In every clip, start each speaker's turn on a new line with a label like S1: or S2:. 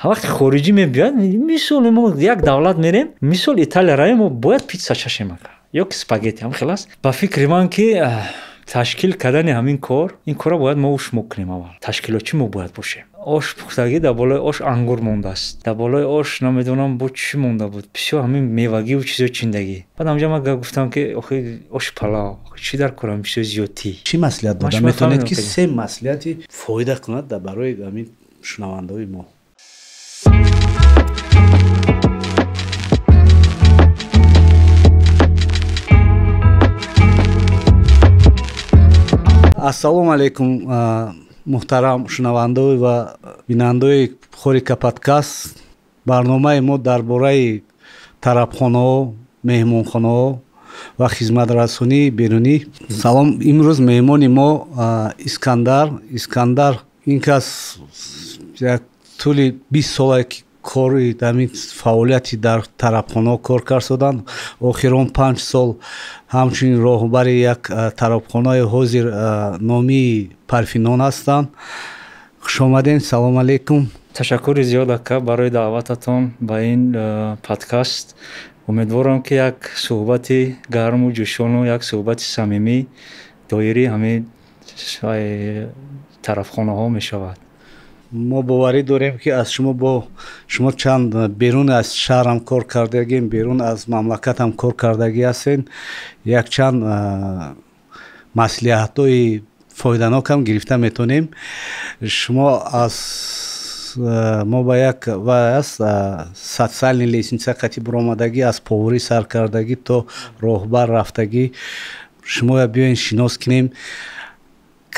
S1: Вақти хориҷӣ мебиёяд, мисол мо як давлат мерем, мисол Италия равем, мо бояд питса чашем ака ё ки спагетти, ҳам хел аст. Ба фикри ман, ки ташкил кардани ҳамин кор, ин корро бояд мо шумо кунем аввал. Ташкилотчӣ мо бояд бошем. Ош пухтагӣ, дар болои ош ангур мондааст, дар болои ош намедонам бо чӣ монда буд, бисёр ҳамин мевагиву чизои чиндагӣ. Баъд ҳамҷа ман гуфтам, ки охи ош палав чӣ дар корам, чизои зиёдтӣ.
S2: Чӣ маслиҳат дода метавонед, ки се маслиҳати фоида кунад дар барои ҳамин шунавандаҳои мо? Ассалому алайкум, муҳтарам шунавандаҳои ва бинандаҳои Хорика подкаст. Барномаи мо дар бораи тарабхонаҳо, меҳмонхонаҳо ва хизматрасонии берунӣ. Салом, имрӯз меҳмони мо Искандар. Искандар ин кас як тӯли 20 сола ки кори ҳамин фаъолияти дар тарабхонаҳо кор кард. Охирон 5 сол ҳамчунин роҳбари як тарабхонаи ҳозир номии Парфинон ҳастанд. Хушомадем, салом алейкум.
S1: Ташаккури зиёд, ака, барои даъвататон ба ин подкаст. Умедворам, ки як суҳбати гарму ҷӯшону як суҳбати самимӣ доири ҳамин тарафхонаҳо мешавад.
S2: Мо боварӣ дорем, ки аз шумо бо шумо чанд берун аз шаҳрам кор кардагем, берун аз мамлакатам кор кардагӣ ҳастем, якчанд маслиҳатҳои фоиданокам гирифта метавонем. Шумо аз мо ба як ва аст социальный лестница қати буромадагӣ, аз поварӣ сар кардагӣ то роҳбар рафтагӣ. Шумоя биёен шинос кунем.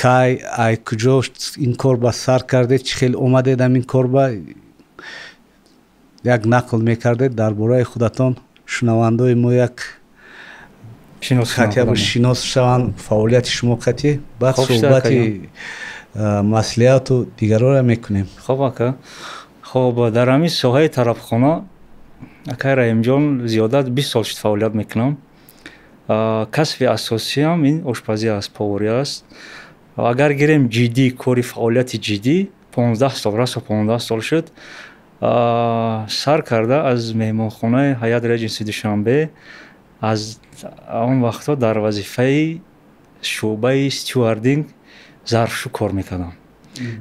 S2: Кай, ай куҷо ин кор ба сар кардед, чӣ хел омадед ҳамин кор ба, як нақл мекардед дар бораи худатон, шунавандаои мо як шинос шаванд фаъолияти шумо қати, баъд суҳбати маслиҳату дигарора мекунем.
S1: Хоб, ака, хоб, дар ҳамин соҳаи тарабхона, акай Раҳимҷон, зиёда 20 сол шуд фаъолият мекунам. Касби асосиам ин ошпазӣ аст, поварӣ аст. Агар гирем ҷиддӣ, кори фаъолияти ҷиддӣ 15 сол, расо 15 сол шуд. Сар карда аз меҳмонхонаи Ҳаят Реҷенси Душанбе, аз он вақтҳо дар вазифаи шӯъбаи стюардинг, зарфшу кор мекардам.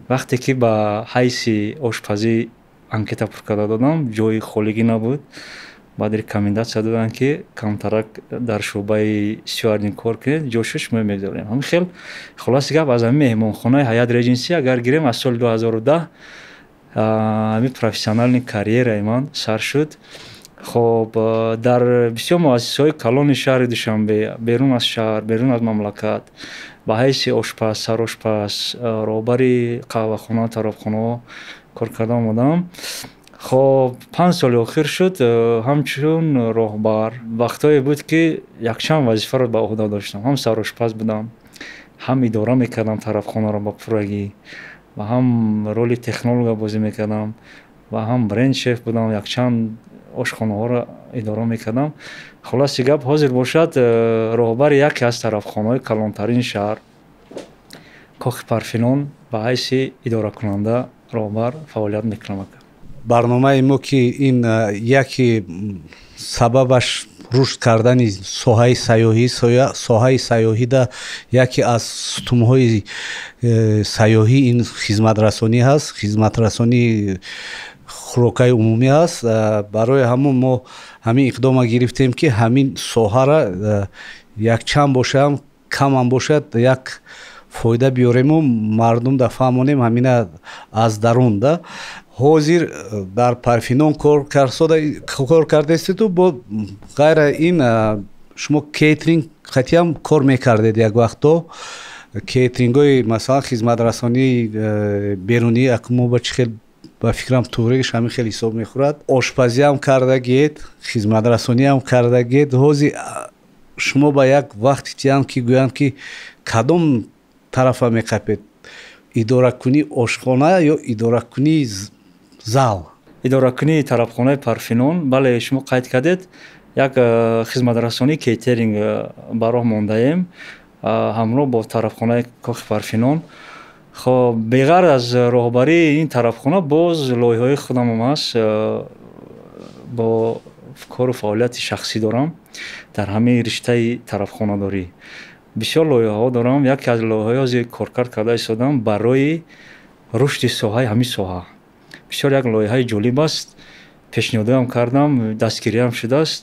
S1: Вақте ки ба ҳайси ошпазӣ анкета пур карда додам, ҷои холигӣ набуд. Баъд рекомендация доданд, ки камтарак дар шӯъбаи стюардинг кор кунед, ҷошо шумо мегузорем. Ҳамин хел, хулоси гап, аз ҳамин меҳмонхонаи Ҳаят Реҷенси агар гирем, аз соли 2010 ҳамин профессиональный карьераи ман сар шуд. Хоб, дар бисёр муассисаҳои калони шаҳри Душанбе, берун аз шаҳр, берун аз мамлакат ба ҳайси ошпаз, сарошпаз, роҳбари қаҳвахона, тарабхонаҳо кор карда омадам. Хоб, 5 соли охир шуд ҳамчун роҳбар. Вақтҳое буд, ки якчанд вазифаро ба уҳда доштам: ҳам сарошпаз будам, ҳам идора мекардам тарабхонаро ба пуррагӣ, ва ҳам роли технолога бозӣ мекардам, ва ҳам бренд шеф будам, якчанд ошхонаҳоро идора мекардам. Хулоси гап, ҳозир бошад роҳбари яке аз тарабхонаҳои калонтарини шаҳр, Кохи Парфинон, ба ҳайси идоракунанда, роҳбар фаъолият мекунам, ака.
S2: Барномаи мо, ки ин яке сабабаш рушд кардани соҳаи сайёҳӣ, соҳаи сайёҳида яке аз сутунҳои сайёҳӣ ин хизматрасонӣ ҳаст, хизматрасонии хӯрокаи умумӣ ҳаст. Барои ҳамон мо ҳамин иқдома гирифтем, ки ҳамин соҳара якчанд бошам, камам бошад, як фоида биёрему мардум да фаҳмонем ҳамина аз дарун да. Ҳозир дар Парфинон кор кардестеду, бо ғайра ин шумо кейтеринг қатиам кор мекардед як вақто, кейтерингҳои, масалан, хизматрасонии берунӣ. Мо ба чӣ хел, ба фикрам, туғригиш ҳамин хел ҳисоб мехӯрад. Ошпазиам кардагиед, хизматрасониам кардагиед. Ҳозир шумо ба як вақти тиям, ки гӯянд, ки кадом тарафа меқапед: идоракунии ошхона ё идоракунии зал?
S1: Идоракунии тарабхонаи Парфинон, бале, шумо қайд кардед, як хизматрасонии кейтеринг ба роҳ мондаем ҳамроҳ бо тарабхонаи Кохи Парфинон. Хоб, беғарз аз роҳбарии ин тарафхона боз лоиҳаҳои худамам ҳаст, бо кору фаъолияти шахсӣ дорам дар ҳамаи риштаи тарафхонадорӣ. Бисёр лоиҳаҳо дорам. Яке аз лоиҳаҳои ҳозир коркард карда истодам барои рушди соҳаи ҳамин соҳа. Бисёр як лоиҳаи ҷолиб аст, пешниҳодҳоям кардам, дастгириам шудааст.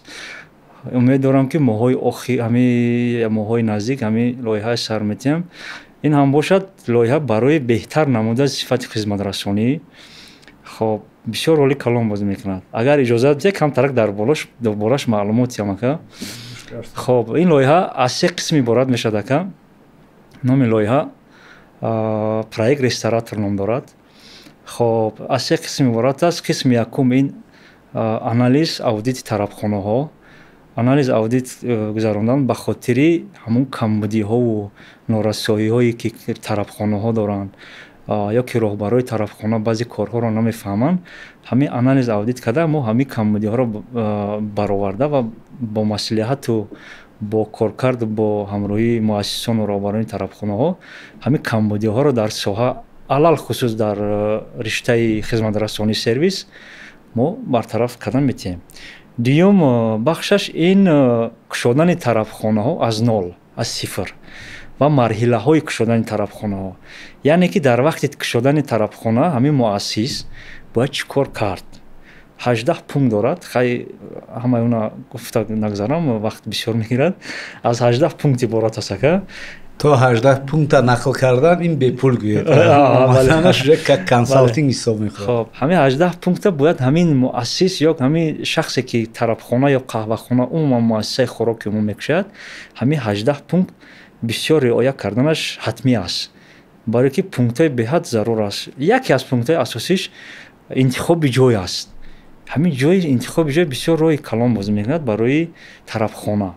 S1: Умед дорам, ки моҳҳои охир, ҳамин моҳҳои наздик ҳамин лоиҳаи сар метиҳам. Ин ҳам бошад лоиҳа барои беҳтар намудани сифати хизматрасонӣ. Хоб, бисёр роли калон бозӣ мекунад. Агар иҷозат бидиҳед, камтарак дар бораш маълумот диҳам, ака. Хоб, ин лоиҳа аз се қисм иборат мешавад, ака. Номи лоиҳа «Проект ресторатор» ном дорад. Хоб, аз се қисм иборат аст. Қисми якум ин анализ, аудити тарафхонаҳо. Анализ, аудит гузарондан ба хотири ҳамун камбудиҳову норасоиҳое, ки тарафхонаҳо доранд ё ки роҳбарои тарафхона баъзе корҳоро намефаҳманд. Ҳамин анализ, аудит карда, мо ҳамин камбудиҳоро бароварда ва бо маслиҳату бо коркарду бо ҳамроҳии муассисону роҳбарони тарафхонаҳо ҳамин камбудиҳоро дар соҳа, алалхусус дар риштаи хизматрасонии сервис, мо бартараф кардан метиҳем. Дуюм бахшаш ин кушодани тарафхонаҳо аз нол, аз сифр ва марҳилаҳои кушодани тарафхонаҳо, яъне ки дар вақти кушодани тарафхона ҳамин муассис бояд чӣ кор кард. 18 пункт дорад. Хай, ҳамаи она гуфта нагзарам, вақт бисёр мегирад. Аз 18 пункт иборат аст, ака.
S2: То 18 пункта нақл кардан ин бепул гӯед, как консалтинг ҳисоб мехӯрад.
S1: Хоб, ҳамин 18 пункта бояд ҳамин муассис ё ҳамин шахсе, ки тарафхона ё қаҳвахона, умуман муассисаи хӯроки умум мекушояд, ҳамин 18 пункт бисёр риоя карданаш ҳатмӣ аст, барое ки пунктҳои беҳад зарур аст. Яке аз пунктҳои асосиш интихоби ҷой аст. Ҳамин ҷои интихоби ҷой бисёр роҳи калон бозӣ мекунад барои тарафхона,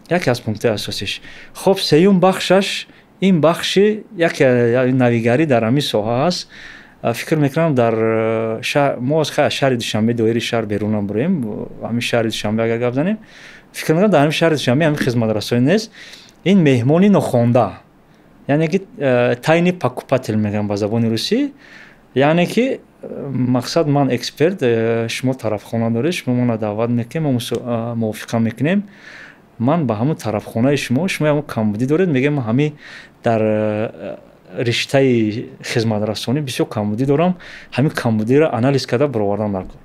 S1: яке аз пунктҳои асосиш. Хоб, сеюм бахшаш ин бахши яке навигарӣ дар ҳамин соҳа аст. Фикр мекунам, дар мо аз шаҳри Душанбе, доираи шаҳр берун набурем, ҳамин шаҳри Душанбе агар гап занем, фикр мекунам, дар ҳамин шаҳри Душанбе ҳамин хизматрасонӣ нест. Ин меҳмони нохонда, яъне ки тайный покупатель мегӯям ба забони русӣ. Яъне ки мақсад, ман эксперт, шумо тарафхона доред, шумо мона даъват мекунем, мо мувофиқа мекунем. Ман ба ҳамун тарафхонаи шумо, шумо ҳамун камбудӣ доред, мегӯям, ман ҳамин дар риштаи хизматрасонӣ бисёр камбудӣ дорам, ҳамин камбудиро анализ карда баровардан дар кор.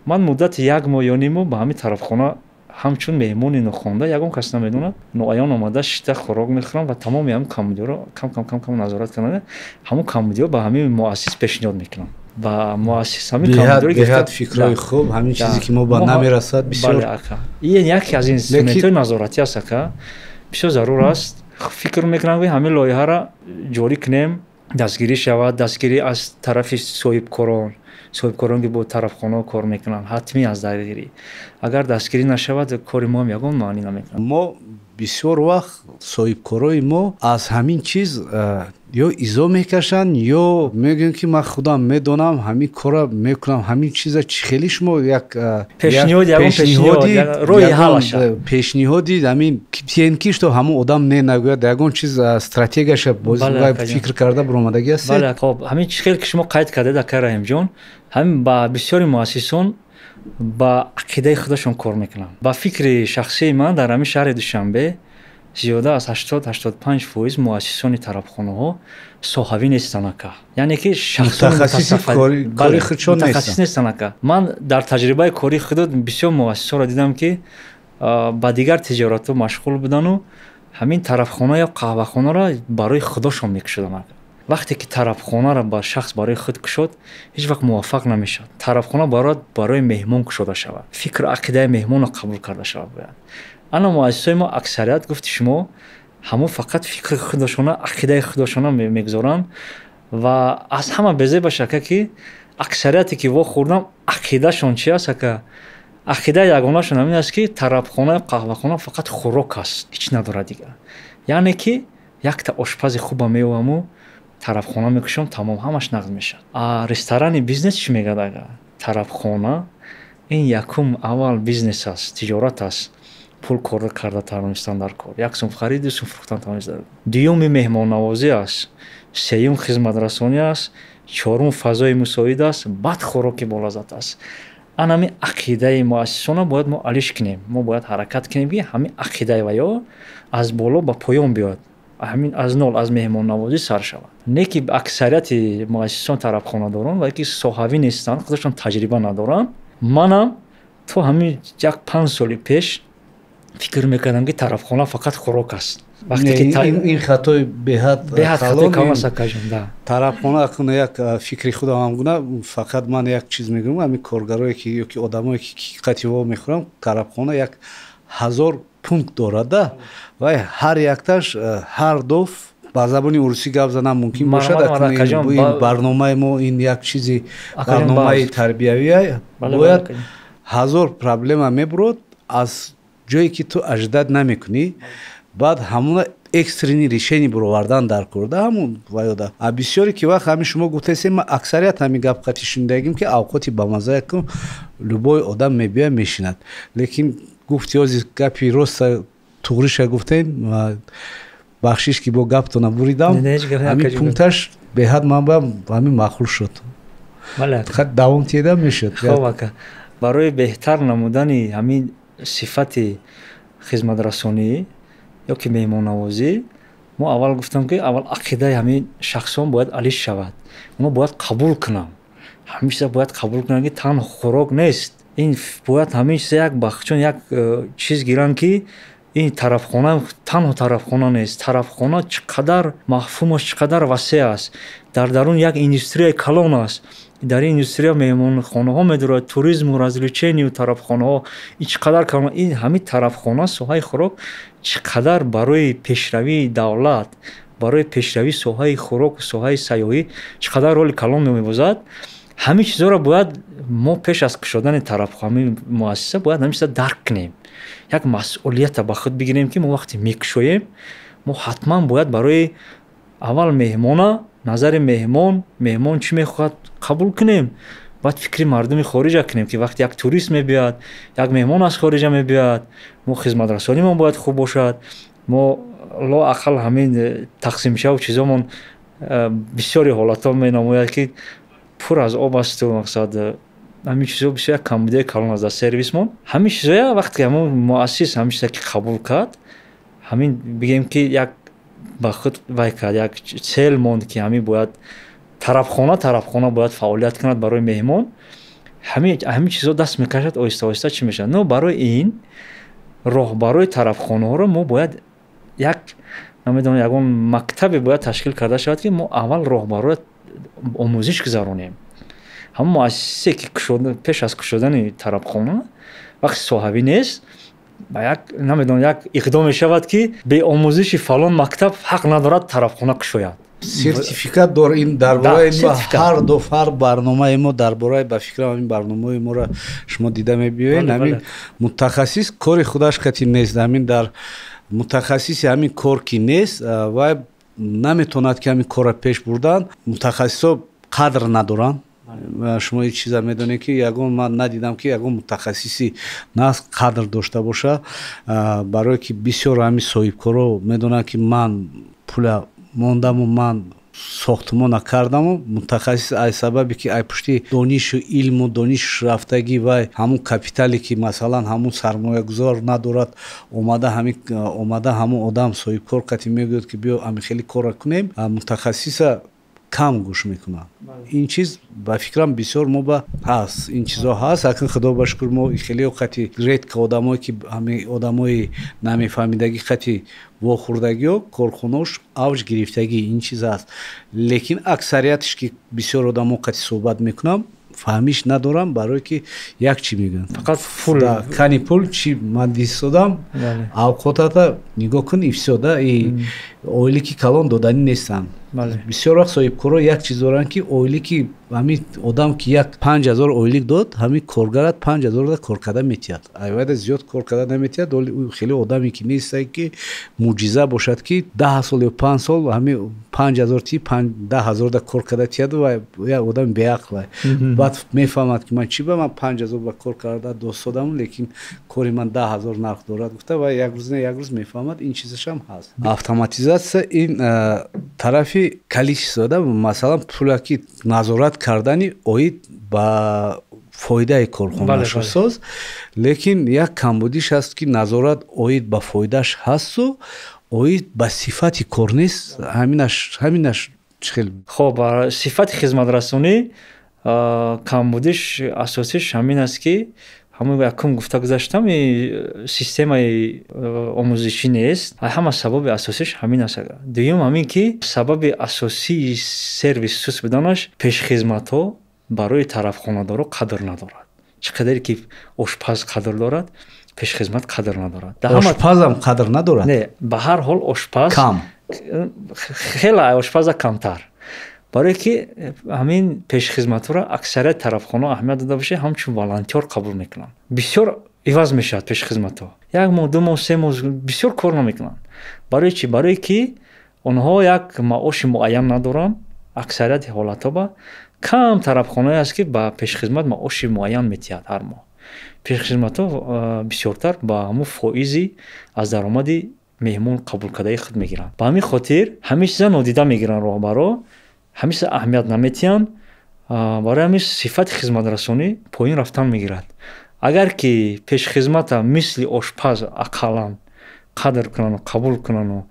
S1: Ман муддати як моҳ ё ним моҳ ба ҳамин тарафхона ҳамчун меҳмони нохонда, ягон кас намедонад, ноаён омада шита хӯрок мехӯрам ва тамоми ҳамин камбудиҳоро кам кам кам кам назорат карда, ҳамун камбудиҳо ба ҳамин муассис пешниҳод мекунам ва муассис ҳамин
S2: беҳад фикрҳои хуб. Ҳамин чизе, ки мо ба намерасад бисёр.
S1: Ин яке аз инструментҳои назоратӣ аст, ака, бисёр зарур аст. Фикр мекунам, ки ҳамин лоиҳаро ҷорӣ кунем, дастгирӣ шавад, дастгирӣ аз тарафи соҳибкорон, соҳибкорон, ки бо тарафхонаҳо кор мекунанд, ҳатмӣ аст дастгирӣ. Агар дастгирӣ нашавад, кори моам ягон маънӣ намекунад.
S2: Мо бисёр вақт соҳибкорои мо аз ҳамин чиз ё изо мекашанд, ё мегӯянд, ки ман худам медонам, ҳамин корро мекунам. Ҳамин чиза чӣ хеле шумо як пешниҳоди ҳамин тиен, ки что ҳамон одам не нагӯяд, ягон чиз стратегияша фикр карда баромадагӣ ҳастед?
S1: Хоб, ҳамин чӣ хеле ки шумо қайд кардед, ака Раҳимҷон, ҳамин ба бисёри муассисон ба ақидаи худашон кор мекунанд. Ба фикри шахсии ман, дар ҳамин шаҳри Душанбе зиёда аз 80-85% муассисони тарафхонаҳо соҳавӣ нестанд, ака, яъне ки шахсмутахассис нестанд, ака. Ман дар таҷрибаи кории худ бисёр муассисонро дидам, ки ба дигар тиҷоратҳо машғул будану ҳамин тарафхона ё қаҳвахонаро барои худошон мекушоданд, ака. Вақте ки тарафхонаро ба шахс барои худ кушод, ҳеҷ вақт муваффақ намешавад. Тарафхона бояд барои меҳмон кушода шавад, фикру ақидаи меҳмонро қабул карда шавад бояд. Ана муассисои мо аксарият, гуфти шумо, ҳамон фақат фикри худошона, ақидаи худошона мегузоранд. Ва аз ҳама безебаш, ака, ки аксарияте ки вохӯрдам, ақидашон чи аст, ака? Ақидаи ягонашон ҳамин аст, ки тарафхона, қаҳвахона фақат хӯрок аст, ҳеҷ надорад дигар. Яъне ки якта ошпази хуба меоваму тарафхона мекушам, тамом, ҳамаш нақд мешавад. А ресторанный бизнес чӣ мегӯяд, ага? Тарафхона ин якум аввал бизнес аст, тиҷорат аст, пул кор карда тавонистан дар кор, як сум харид, ду сум фурӯхтан тавонист. Дуюми меҳмоннавозӣ аст. Сеюм хизматрасонӣ аст, чорум фазои мусоид аст, баъд хӯроки болаззат аст. Ан ҳамин ақидаи муассисона бояд мо алиш кунем. Мо бояд ҳаракат кунем, ки ҳамин ақидаи ваё аз боло ба поён биёяд, ҳамин аз нол, аз меҳмоннавозӣ сар шавад. Не ки аксарияти муассисон тарабхонадорон ва ки соҳавӣ нестанд, худашон таҷриба надоранд. Манам то ҳамин як 5 соли пеш фикр мекардам, ки тарабхона фақат хӯрок аст.
S2: Ин хатои беҳад.
S1: Беҳад хатои калон аст, акаҷон, да.
S2: Тарабхона акун як фикри худам ҳам гуна. Фақат ман як чиз мегӯям: ҳамин коргарое ки ёки одамое ки қати во мехӯрам, тарабхона як ҳазор пункт дорад вай ҳар якташ ҳар доф ба забони урусӣ гап занам мумкин бошад. Ин барномаи мо, ин як чизи барномаи тарбиявия. Бояд ҳазор проблема мебурод аз ҷое ки ту ожидать намекунӣ, баъд ҳамуна экстренный решение буровардан дар кор да ҳамун ваёда. А бисёре ки вақт ҳамин шумо гуфтаесем, аксарият ҳамин гап қати шунидагим, ки авқоти бамаззая кун, любой одам мебиёяд, мешинад. Лекин гуфти ози гапи роста, туғриша гуфтем, бахшиш ки бо гаптона буридам. Ҳамин пункташ беҳад ман ба ҳамин маъқул шуд, давом тиеда мешуд.
S1: Хоб, ака, барои беҳтар намудани ҳамин сифати хизматрасонӣ ё ки меҳмоннавозӣ, мо аввал гуфтам, ки аввал ақидаи ҳамин шахсон бояд алиш шавад. Онҳо бояд қабул кунанд, ҳамин чиза бояд қабул кунанд, ки танҳо хӯрок нест. Ин бояд ҳамин чиза як бахчон як чиз гиранд, ки ин тарабхона танҳо тарабхона нест. Тарабхона чӣ қадар мафҳумаш чӣ қадар васеъ аст, дар дарун як индустрияи калон аст. Дар ин индустрия меҳмонхонаҳо медорад, туризму развлечению, тарабхонаҳо, ин чӣ қадар калон. Ин ҳамин тарабхона, соҳаи хӯрок чӣ қадар барои пешравии давлат, барои пешравии соҳаи хӯроку соҳаи сайёҳӣ чӣ қадар роли калон мебозад. Ҳамин чизҳоро бояд мо пеш аз кушодани тарабхонаи муассиса бояд ҳамин чиза дарк кунем, як масъулията ба худ бигирем, ки мо вақте мекушоем, мо ҳатман бояд барои аввал меҳмона, назари меҳмон, меҳмон чӣ мехоҳад, қабул кунем. Бояд фикри мардуми хориҷа кунем, ки вақте як турист мебиёяд, як меҳмон аз хориҷа мебиёяд, мо хизматрасонимон бояд хуб бошад. Мо лоақал ҳамин тақсимшаву чизомон бисёри ҳолатҳо менамояд, ки пур аз об асту мақсад ҳамин чизо бисёр як камбудияи калон аст дар сервисмон. Ҳамин чизоя вақте ҳамон муассис ҳамин чиза ки қабул кард, ҳамин бигем, ки як ба худ вай кард, як цель монд, ки ҳамин бояд тарабхона бояд фаъолият кунад барои меҳмон, ҳамин чизо даст мекашад, оҳиста оҳиста чӣ мешавад. Но барои ин роҳбарои тарабхонаҳоро мо бояд як, намедонам, ягон мактабе бояд ташкил карда шавад, ки мо аввал роҳбароя омӯзиш гузаронем. Ҳамон муассисе ки пеш аз кушодани тарабхона вақти соҳавӣ нест, ба як, намедонам, як иқдом мешавад, ки беомӯзиши фалон мактаб ҳақ надорад тарабхона кушояд.
S2: Сертификат дор. Ин дар бораи ҳар ду ҳар барномаи мо дар бораи, ба фикрам, ҳамин барномаи моро шумо дида мебиёед. Ҳамин мутахассис кори худаш кати нест, ҳамин дар мутахассиси ҳамин кор ки нест, вай наметавонад ки ҳамин корро пеш бурдан. Мутахассисо қадр надоранд. Шумо ин чиза медонед, ки ягон ман надидам, ки ягон мутахассиси нас қадр дошта боша, барое ки бисёр ҳамин соҳибкоро медонанд, ки ман пула мондаму ман сохтмона кардаму мутахассис аз сабабе ки ай пушти донишу илму дониш рафтагӣ, вай ҳамун капитале ки масалан ҳамун сармоягузор надорад, омада ҳамин омада ҳамун одам соҳибкор қати мегӯяд, ки биё ҳамин хеле корра кунем, мутахассиса кам гӯш мекунанд. Ин чиз ба фикрам бисёр мо ба ҳаст, ин чизо ҳаст. Акн худо ба шукр, мо хеле қати редко одамое ки ҳами одамои намефаҳмидагӣ қати вохӯрдагиё, корхонаош авҷ гирифтагӣ, ин чиз ҳаст. Лекин аксариятш ки бисёр одамо қати суҳбат мекунам, фаҳмиш надорам, барое ки як чӣ мегӯянд:
S1: фақат пул.
S2: Кани пул чӣ ман дистодам, авқотата нигоҳ кун, и всё да. И оилики калон доданӣ нестанд. Бисёр вақт соҳибкоро як чиз доранд, ки оилики ҳамин одам ки як 5000 ойлик дод, ҳамин коргарат 5000 кор карда метиҳад, айвайда зиёд кор карда наметиҳад. Хеле одаме ки нестае, ки мӯъҷиза бошад, ки 10 сол ё 5 сол ҳамин 5000 ти 10 000 да кор карда тиҳад. Ва як одами беақл баъд мефаҳмад, ки ман чӣ ба ман 5000 ба кор карда достодам, лекин кори ман 10 000 нарх дорад гуфта, ва як рӯз не як рӯз мефаҳмад. мефаҳмад, ин чизашам ҳаст. Автоматизация ин тарафи количество да, масалан, пулаки назорат кардани оид ба фоидаи корхонашусоз, лекин як камбудиш ҳаст, ки назорат оид ба фоидааш ҳасту оид ба сифати кор нест. Ҳаминаш чӣ хел?
S1: Хоб, сифати хизматрасонӣ камбудиш асосиш ҳамин аст, ки ҳамон якум гуфта гузаштам, системаи омӯзишӣ нест. Ҳама сабаби асосиш ҳамин аст. Дуюм ҳамин, ки сабаби асосии сервис суст буданаш, пешхизматҳо барои тарафхонадоро қадр надорад. Чӣ қадаре ки ошпаз қадр дорад, пешхизмат қадр надорад.
S2: Ошпазам қадр надорад?
S1: Не, ба ҳар ҳол ошпаз
S2: кам.
S1: Хеле ошпаза камтар, барое ки ҳамин пешхизматҳоро аксарияти тарафхонаҳо, аҳамият дода бошед, ҳамчун волонтёр қабул мекунанд. Бисёр иваз мешавад пешхизматҳо, як моҳ, 2 моҳ, 3 моҳ бисёр кор намекунанд. Барои чӣ? Барое ки онҳо як маоши муайян надоранд. Аксарияти ҳолатҳо ба кам тарафхонае аст, ки ба пешхизмат маоши муайян метиҳад ҳар моҳ. Пешхизматҳо бисёртар ба ҳамун фоизи аз даромади меҳмон қабулкардаи худ мегиранд. Ба ҳамин хотир ҳамин чиза нодида мегиранд роҳбаро, ҳамин чиза аҳамият наметиҳанд. Барои ҳамин сифати хизматрасонӣ поён рафтан мегирад. Агар ки пешхизмата мисли ошпаз ақаллан қадр кунану қабул кунану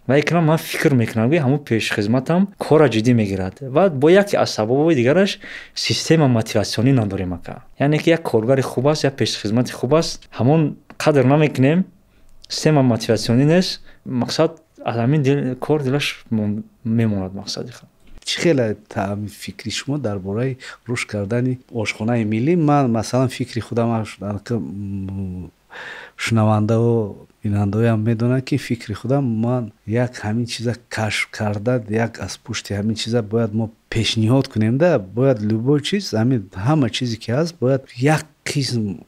S1: вай кунам, ман фикр мекунам, ки ҳамун пешхизматам корра ҷиддӣ мегирад. Ва бо яке аз сабабҳои дигараш система мотиватсионӣ надорем, ака. Яъне ки як коргари хуб аст, як пешхизмати хуб аст, ҳамон қадр намекунем, система мотиватсионӣ нест. Мақсад, аз ҳамин кор дилаш мемонад, мақсади.
S2: Чӣ хеле таъми фикри шумо дар бораи рушд кардани ошхонаи миллӣ? Ман, масалан, фикри худам, шунавандао, бинандаоям медонанд, ки фикри худам, ман як ҳамин чиза кашф карда, як аз пушти ҳамин чиза бояд мо пешниҳод кунем да, бояд любой чиз, ҳамин ҳама чизе ки ҳаст, бояд як қисм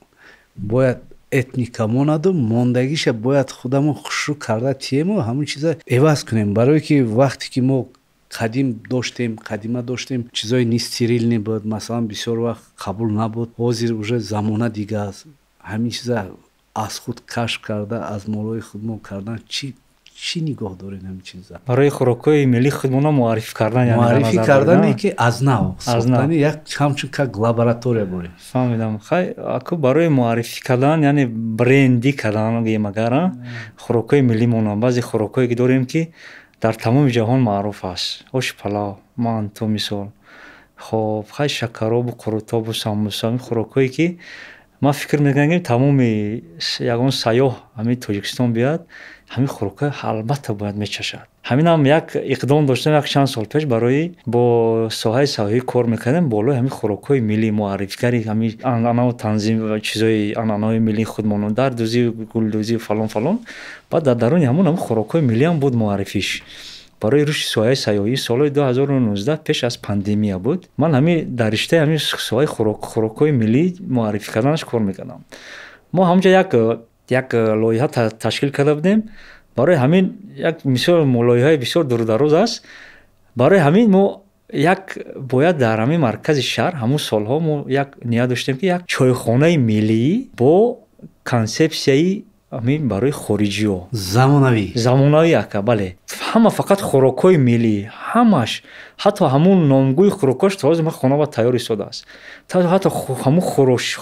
S2: бояд этника монаду мондагиша бояд худамон хушрӯ карда тиему ҳамин чиза эваз кунем. Барое ки вақте ки мо қадим доштем, қадима доштем, чизои нестерильный буд, масалан, бисёр вақт қабул набуд. Ҳозир уже замона дига аст. Ҳамин чиза аз худ кашф карда, аз молҳои худмон кардан, чӣ нигоҳ доред ҳамин чиза?
S1: Барои хӯрокҳои миллии худмона муаррифӣ кардан?
S2: Муаррифӣ кардане, ки аз нав сохтани, як ҳамчун как лаборатория борем.
S1: Фаҳмидам. Хай, аку, барои муаррифӣ кардан, яъне брендӣ кардан гӯем, агар хӯрокҳои миллимона, баъзе хӯрокҳое ки дорем, ки дар тамоми ҷаҳон маъруф аст, оши палав, манту, мисол. Хоб, хай, шакаробу, қурутобу, самбуса, ин хӯрокҳое ки ман фикр мекунам, ки тамоми ягон сайёҳ ҳамин Тоҷикистон биёяд, ҳамин хӯрокҳо албатта бояд мечашад. Ҳаминам як иқдом доштем як чанд сол пеш, барои бо соҳаи сайёҳӣ кор мекардем болои ҳамин хӯрокҳои миллӣ, муаррифигари ҳамин анъанаву танзим, чизои анъанаҳои миллии худмон, дардӯзӣ, гулдӯзӣ, фалон, фалон. Баъд дар даруни ҳамон ҳамин хӯрокҳои миллиам буд муаррифиш барои рушди соҳаи сайёҳӣ. Солҳои 2019, пеш аз пандемия буд. Ман ҳамин дар риштаи ҳамин соҳаи хӯрокҳои миллӣ муаррифӣ карданаш кор мекардам. Мо ҳамҷа як лоиҳа ташкил карда будем барои ҳамин. Як мисол, лоиҳаи бисёр дурудароз аст. Барои ҳамин мо як бояд дар ҳамин маркази шаҳр, ҳамун солҳо мо як ният доштем, ки як чойхонаи миллӣ бо консепсияи ҳамин барои хориҷиҳо.
S2: Замонавӣ.
S1: Замонавӣ, ака, бале. Ҳама фақат хӯрокҳои миллӣ, ҳамаш, ҳатто ҳамун номгӯи хӯрокҳош то ҳозир ман хона ба тайёр истодааст, ҳатто ҳамун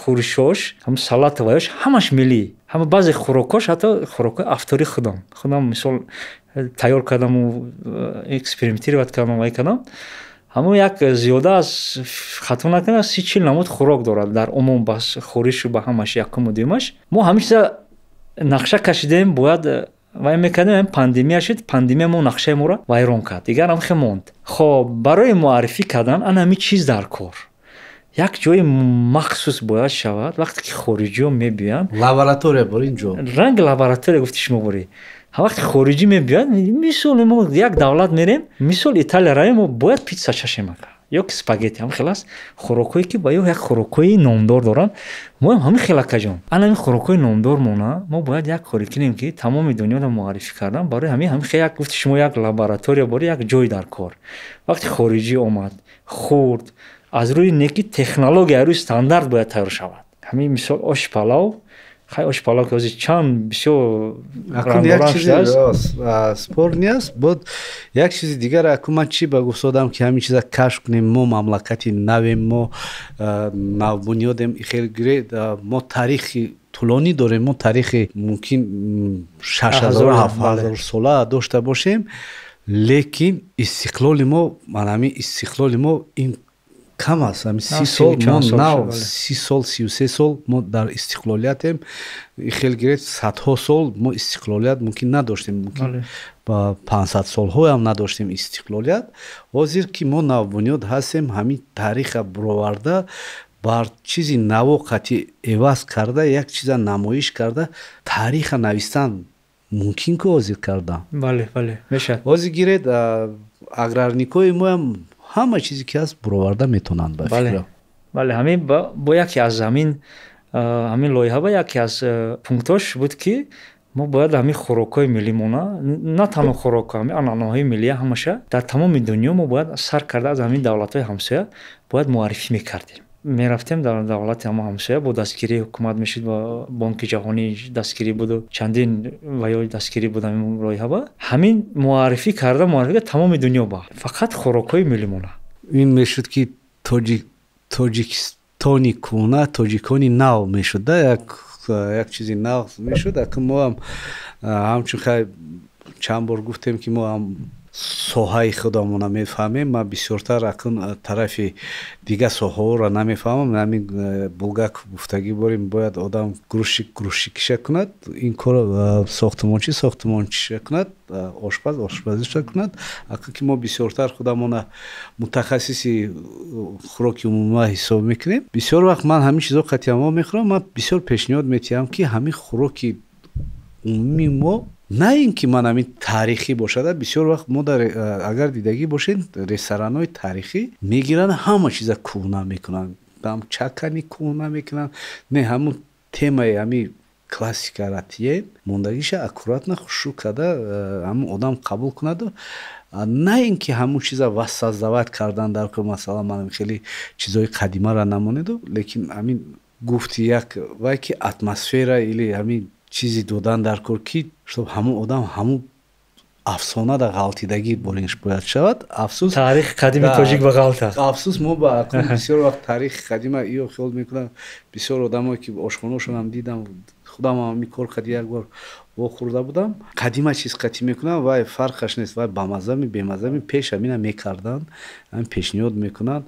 S1: хӯришош, ҳамун салату ваёш, ҳамаш миллӣ. Ҳама баъзе хӯрокҳош, ҳатто хӯрокҳои авторӣ, худам мисол тайёр кардаму экспериментировать кардам, вай кардам. Ҳамун як зиёда аз, хато накунам, 30-40 намуд хӯрок дорад дар умум, ба хӯришу ба ҳамаш, якуму дуюмаш. Мо ҳамин чиза нақша кашидем, бояд вай мекардем. Пандемия шуд. Пандемия мо нақшаи моро вайрон кард, дигар ҳам монд. Хоб, барои муаррифӣ кардан ана ҳамин чиз дар кор, як ҷои махсус бояд шавад, вақте ки хориҷиҳо мебиёянд.
S2: Лаборатория бор ин ҷо.
S1: Ранги лаборатория, гуфти шумо, борӣ. Вақте хориҷӣ мебиёяд, мисол, мо як давлат мерем, мисол, Италия равем, мо бояд питса чашем, ака, ё ки спагетти. Ҳам хел аст хӯрокҳое, ки ба ё як хӯрокҳои номдор доранд. Моам ҳамин хел, акаҷон, ана ҳамин хӯрокҳои номдор мона мо бояд як коре кунем, ки тамоми дунёро муаррифӣ кардан. Барои ҳамин хел як, гуфти шумо, як лаборатория бори, як ҷой дар кор. Вақте хориҷӣ омад, хӯрд, аз рӯи неки технология, рӯи стандарт бояд тайёр шавад. Ҳамин мисол, оши палав. Хай, ош палав ки ҳозир чанд бисёр
S2: як чизи спор нест. Бод як чизи дигар, аку ман чӣ ба гуфтодам, ки ҳамин чиза кашф кунем. Мо мамлакати навем, мо навбунёдем, хел мо таърихи тӯлонӣ дорем, мо таърихи мумкин 6000, 7000 сола дошта бошем, лекин истиқлоли мо, ман ҳамин истиқлоли мо ин кам аст. Ҳамин 30 сол мо нав, 30 сол, 33 сол мо дар истиқлолиятем. Хел гиред, садҳо сол мо истиқлолият мумкин надоштем, мумкин ба 500 солҳоям надоштем истиқлолият. Ҳозир ки мо навбунёд ҳастем, ҳамин таъриха буроварда, бар чизи наво қатъи эваз карда, як чиза намоиш карда, таъриха навистан мумкин ку ҳозир кардан.
S1: Бале, бале, мешавад.
S2: Ҳозир гиред, аграрникои моям ҳама чизе ки ҳаст, буроварда метавонанд, ба фикрам.
S1: Бале, ҳамин бо яке аз ҳамин лоиҳа ба яке аз пунктҳош буд, ки мо бояд ҳамин хӯрокҳои миллимона, на танҳо хӯрокҳо, ҳамин анъанаҳои миллия ҳамаша дар тамоми дунё мо бояд сар карда аз ҳамин давлатҳои ҳамсоя бояд муаррифӣ мекардем. Мерафтем дар давлати ҳама ҳамсоя, бо дастгирии ҳукумат мешид, ба Бонки Ҷаҳонӣ дастгирӣ буду чандин ва ё дастгирӣ буд. Ҳамин лоиҳа ба ҳамин муаррифӣ карда, муаррифӣ тамоми дунё ба фақат хӯрокҳои миллимона.
S2: Ин мешуд, ки Тоҷикистони кӯҳна, тоҷикони нав мешуд, да, як чизи нав мешуд. Ака, мо ҳам ҳамчун, хай, чанд бор гуфтем, ки мо ҳам соҳаи худамона мефаҳмем. Ман бисёртар акун тарафи дигар соҳаҳоро намефаҳмам. Ҳамин Булгаков гуфтагӣ борем, бояд одам грузчик грузчикиша кунад, ин кор, сохтмончи сохтмончиша кунад, ошпаз ошпазиша кунад. Ака ки мо бисёртар худамона мутахассиси хӯроки умума ҳисоб мекунем, бисёр вақт ман ҳамин чизо қатъиян мехӯрам. Ман бисёр пешниҳод метиҳам, ки ҳамин хӯроки умумии мо, на ин ки ман ҳамин таърихӣ бошад. Бисёр вақт мо дар, агар дидагӣ бошед, ресторанҳои таърихӣ мегиранд, ҳама чиза кӯҳна мекунанд, ҳам чакани кӯҳна мекунанд. Не, ҳамун темаи ҳамин классикара тиен, мондагиша аккуратно, хушрӯ карда, ҳамун одам қабул кунаду, на ин ки ҳамун чиза воссоздавать кардан дар ко. Масалан, ман хеле чизҳои қадимаро намонеду, лекин ҳамин гуфти як вай ки атмосфера или ҳамин чизи додан дар кор, ки чтоб ҳамун одам ҳамун афсонада ғалтидагӣ боринш бояд шавад. Афсӯс,
S1: таърихи қадими тоҷик ба ғалта.
S2: Афсӯс, мо ба акун бисёр вақт таърихи қадима иё хиёл мекунам. Бисёр одамое ки ошхонаошонам дидам, худам ҳами кор қади як бор вохӯрда будам, қадима чиз қатӣ мекунам, вай фарқаш нест, вай бамаззами, бемаззами, пеш ҳамина мекарданд, ҳамин пешниҳод мекунанд.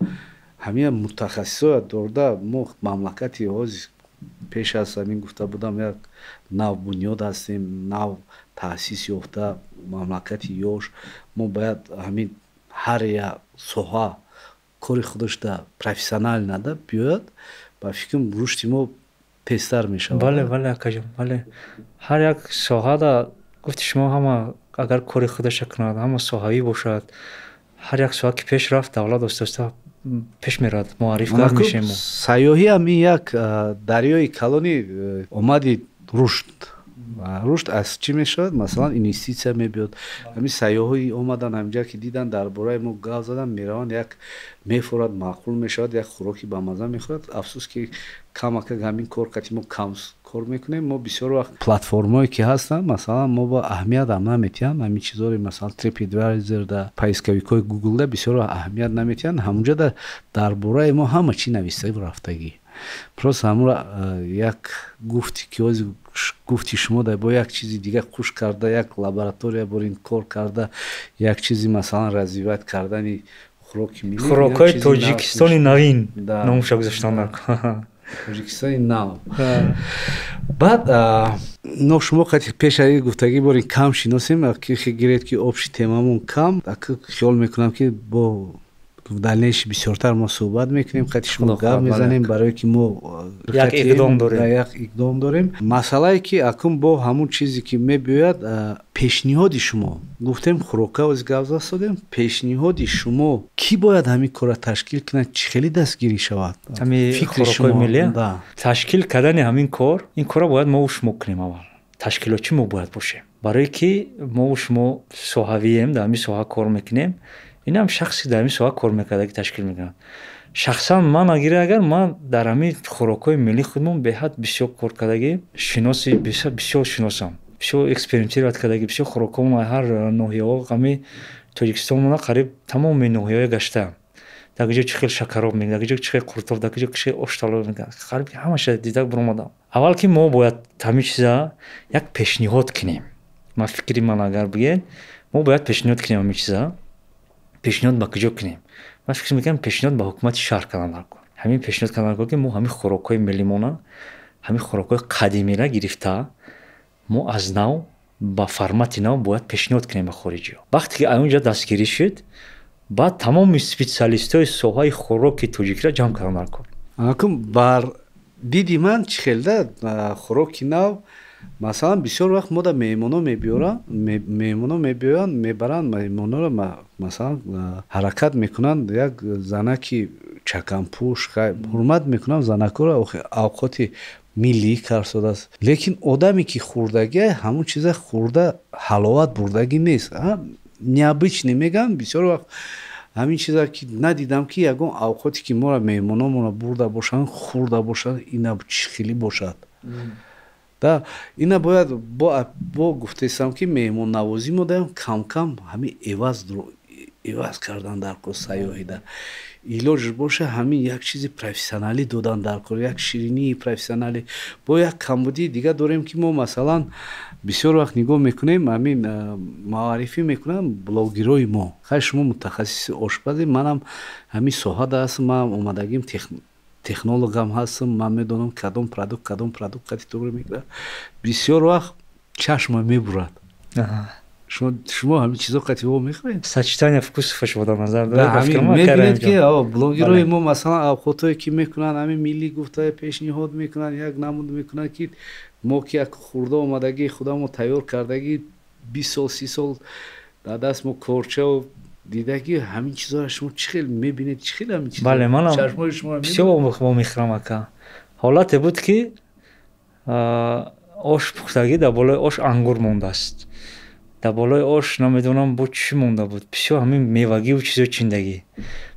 S2: Ҳамина мутахассисоя дорда, мо мамлакати ҳозир пеш аз ҳамин гуфта будам, як нав бунёд ҳастем, нав таъсис ёфта мамлакати ёш. Мо бояд ҳамин ҳар як соҳа кори худашда профессионально да биёяд, ба фикрам, рушди мо тезтар мешавад.
S1: Бале, бале, акаҷон, бале. Ҳар як соҳада, гуфти шумо, ҳама агар кори худаша кунад, ҳама соҳавӣ бошад, ҳар як соҳа ки пеш рафт, давлат оста оста пеш меравад, муаррифгар мешем.
S2: Сайёҳӣ ҳам ин як дарёи калони омади рушд. Рушд аз чӣ мешавад? Масалан, инвеститсия мебиёд. Ҳамин сайёҳҳои омадан, ҳаминҷа ки дидан, дар бораи мо гап задан, мераванд, як мефорад, маъқул мешавад, як хӯроки бамазза мехӯрад. Афсӯс, ки камакак ҳамин кор қати мо кам кор мекунем. Мо бисёр вақт платформое ки ҳастанд, масалан, мо ба аҳамият ҳам наметиҳанд ҳамин чизҳоро. Масалан, TripAdvisor да, поисковикҳои Google да бисёр вақт аҳамият наметиҳанд. Ҳамунҷа дар бораи мо ҳама чӣ нависта рафтагӣ. Просто ҳамура як гуфти ки ҳозир гуфти шумо да бо як чизи дига хуш карда, як лаборатория борин кор карда, як чизи, масалан, развивать кардани хӯроки миллӣ.
S1: Хӯрокҳои Тоҷикистони навин номша гузоштан.
S2: Тоҷикистони нав. Баъд но шумо қати пеш аз гуфтагӣ борин кам шиносем, гиред ки общий темамон кам. Хиёл мекунам, ки бо в дальнейшем бисёртар мо суҳбат мекунем, қати шумо гап мезанем, барое ки мо
S1: як иқдом дорем.
S2: Як иқдом дорем. Масъалае ки акун бо ҳамун чизе ки мебиёяд, пешниҳоди шумо, гуфтем, хӯрока оз гап засодем, пешниҳоди шумо, кӣ бояд ҳамин корро ташкил кунад, чӣ хеле дастгирӣ шавад?
S1: Фикри хӯрокҳои миллия ташкил кардани ҳамин кор, ин корро бояд мову шумо кунем. Аввал ташкилотчӣ мо бояд бошем, барое ки мову шумо соҳавием, дар ҳамин соҳа кор мекунем. Инам шахсе дар ҳамин соҳа кор мекарда, ки ташкил мекунад. Шахсан ман агар ман дар ҳамин хӯрокҳои миллии худмон беҳад бисёр кор кардагӣ, шиноси бисёр шиносам, бисёр экспериментировать кардагӣ, бисёр хӯрокҳомо ҳар ноҳияҳо, ҳами Тоҷикистонмона қариб тамоми ноҳияҳое гаштаам. Дар куҷо чӣ хел шакароб мекунад, дар куҷо чӣ хел қуртоб, дар куҷо чӣ хел ошталоб мекунад, қариб ҳамаша дида буромадам. Аввал ки мо бояд ҳамин чиза як пешниҳод кунем. Ман фикри ман агар бигӯед, мо бояд пешниҳод кунем ҳамин чиза. Пешниҳод ба куҷо кунем? Ман фикр мекунам, пешниҳод ба ҳукумати шаҳр кардан даркор. Ҳамин пешниҳод кардан даркор, ки мо ҳамин хӯрокҳои миллимона, ҳамин хӯрокҳои қадимира гирифта, мо аз нав ба формати нав бояд пешниҳод кунем ба хориҷиҳо. Вақте ки онҷа дастгирӣ шуд, баъд тамоми специалистҳои соҳаи хӯроки тоҷикиро ҷамъ кардан даркор.
S2: Акун бар диди ман чӣ хелда хӯроки нав, масалан, бисёр вақт мода меҳмоно мебиёранд, меҳмоно мебиёянд, мебаранд меҳмоноро, масалан, ҳаракат мекунанд як занаки чаканпӯш, ҳурмат мекунам занакоро, авқоти миллӣ карсодааст, лекин одаме ки хӯрдагия, ҳамон чиза хӯрда ҳаловат бурдагӣ нест. Необычный мегӯям, бисёр вақт ҳамин чиза ки надидам, ки ягон авқоте ки моро меҳмономонро бурда бошанд, хӯрда бошанд, ина чӣ хелӣ бошад да. Ина бояд бо гуфтесам, ки меҳмоннавозӣ мо даем камкам ҳамин иваз кардан дар кор, сайёҳида илоҷ боша, ҳамин як чизи профессионалӣ додан дар кор, як ширинии профессионалӣ. Бо як камбудии дига дорем, ки мо, масалан, бисёр вақт нигоҳ мекунем, ҳамин маърифӣ мекунам блогерои мо. Хай, шумо мутахассиси ошпазе, манам ҳамин соҳада ҳастам, манам омадагим, технологам ҳастам, ман медонам кадом продукт қати туғри мекунад. Бисёр вақт чашма мебурад. Шумо ҳамин чизо қати во мехӯред?
S1: Сочетание вкусов шумо дар назар
S2: доред? Мебинед, ки блогерои мо, масалан, авқотое ки мекунанд, ҳамин миллӣ гуфта пешниҳод мекунанд, як намуд мекунанд, ки мо ки як хурда омадагӣ, худамо тайёр кардагӣ, 20 сол, 30 сол дар даст мо корчаву дидагӣ, ҳамин чизоро шумо чӣ хел мебинед, чӣ хел ҳамин чиз?
S1: Бале, манам бисёр вомехӯрам, ака. Ҳолате буд, ки ош пухтагӣ, дар болои ош ангур мондааст, дар болои ош намедонам бо чӣ монда буд, бисёр ҳамин мевагиву чизои чиндагӣ.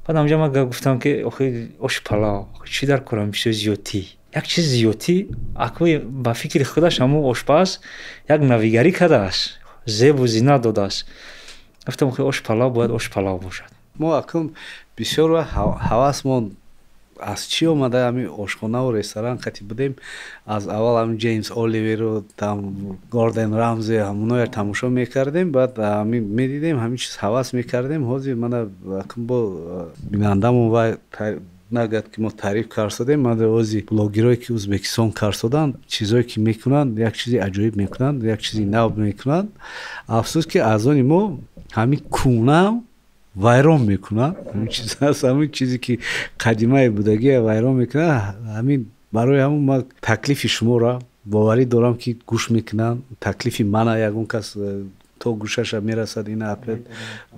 S1: Баъд ҳамҷа ман гуфтам, ки охи оши палав чӣ дар корам, бисёр зиёдтӣ, як чиз зиёдтӣ. Акӯи ба фикри худаш ҳамун ошпаз як навигарӣ кардааст, зебу зинат додааст. Гуфтам, охи ош палав бояд ош палав бошад.
S2: Мо акун бисёр вақт ҳавасмон аз чӣ омада, ҳамин ошхонаву ресторан қати будем, аз аввал ҳамин Ҷеймс Оливеру там Горден Рамзе, ҳамоноя тамошо мекардем, баъд ҳамин медидем, ҳамин чиз ҳавас мекардем. Ҳозир мана акун бо бинандамон вай нагӯяд, ки мо таъриф карсодем. Ман ози блогерое ки Ӯзбекистон карсоданд, чизое ки мекунанд, як чизи аҷоиб мекунанд, як чизи нав мекунанд. Афсӯс, ки аз они мо ҳамин кӯнаам вайрон мекунанд. Ҳамин чиз аст, ҳамин чизе ки қадимаи будагия вайрон мекунанд. Ҳамин барои ҳамун ман таклифи шуморо боварӣ дорам, ки гӯш мекунанд. Таклифи мана ягон кас то гӯшаша мерасад. Ина опять